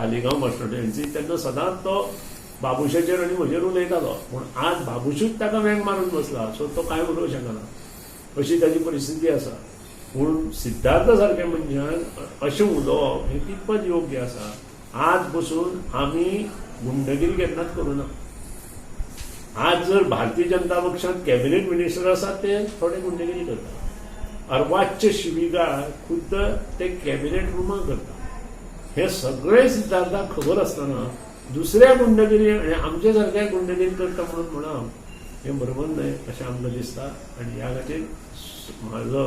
Taleigao constituency, तेन्ना सदांच तो बाबुशाचेर आनी म्हजेर उलयतालो. पूण आज बाबुशूच ताका वेंग मारून बसला, सो तो कांय उलोवंक शकना अशी ताजी परिस्थिती आसा. पूण सिद्धार्थ सारक्या मनशान अशें उलोवप हें कितपत योग्य आसा? आज बसून आमी गुंडगिरी केन्नाच करूं ना. आज जर भारतीय जनता पक्षांत कॅबिनेट मिनिस्टर आसात, ते थोडे गुंडगिरी करतात, अर्वाच्य शिविगाळ खुद्द ते कॅबिनेट रुमाक करता. हे सगळे सिद्धार्थाक खबर आसतना दुसऱ्या गुंडगिरी आनी आमच्या सारक्या गुंडगिरी करता म्हणून म्हणप हें बरोबर न्हय अशें आमकां दिसता. आनी ह्या खातीर म्हाजो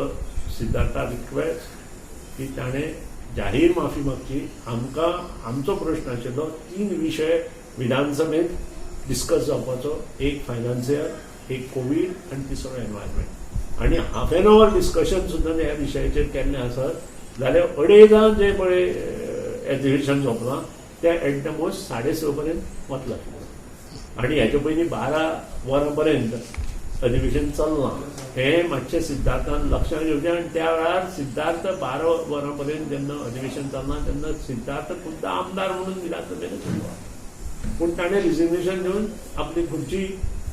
सिद्धार्थाक रिक्वेस्ट की ताणें जाहीर माफी मागची. आमकां आमचो प्रश्न आशिल्लो तीन विशय विधानसभेत डिस्कस जावपाचो, एक फायनान्शियल, एक कोवीड आनी तिसरो एनवायरमेंट. आनी हाफ एन our discussion सुद्दां ह्या विशयाचेर केल्लें आसत जाल्यार अडेजांक जें पळय अधिवेशन सोंपलां तें एट the most 6:30 पर्यंत वतलें आनी हेच्या पयलीं 12 वरां पर्यंत अधिवेशन चल्लां हें मातशें सिद्धार्थान लक्षांत घेवचें. आनी त्या वेळार सिद्धार्थ 12 वरां पर्यंत जेन्ना अधिवेशन चल्लां तेन्ना सिद्धार्थ खुद्द आमदार म्हणून विधानसभेनच उरलो, पूण ताणें रिजिग्नेशन दिवन आपली खुर्ची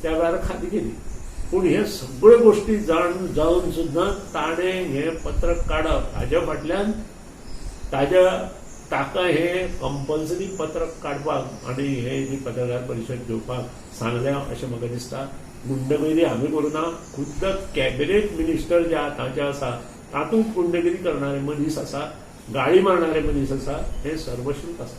त्या वेळार खाली केली. पूण हे सगळ्यो गोश्टी जाण जावन सुद्दां ताणें हें पत्रक काडप, हाज्या फाटल्यान ताज्या ताका हें कंपल्सरी पत्रक काडपाक आनी हे जी पत्रकार परिशद घेवपाक सांगल्या अशें म्हाका दिसता. गुंडगिरी आमी करूं ना, खुद्द कॅबिनेट मिनिस्टर जे आतांचे आसा तातूंत गुंडगिरी करणारे मनीस आसा, गाळी मारणारे मनीस आसा, हें सर्वश्रुत आसा.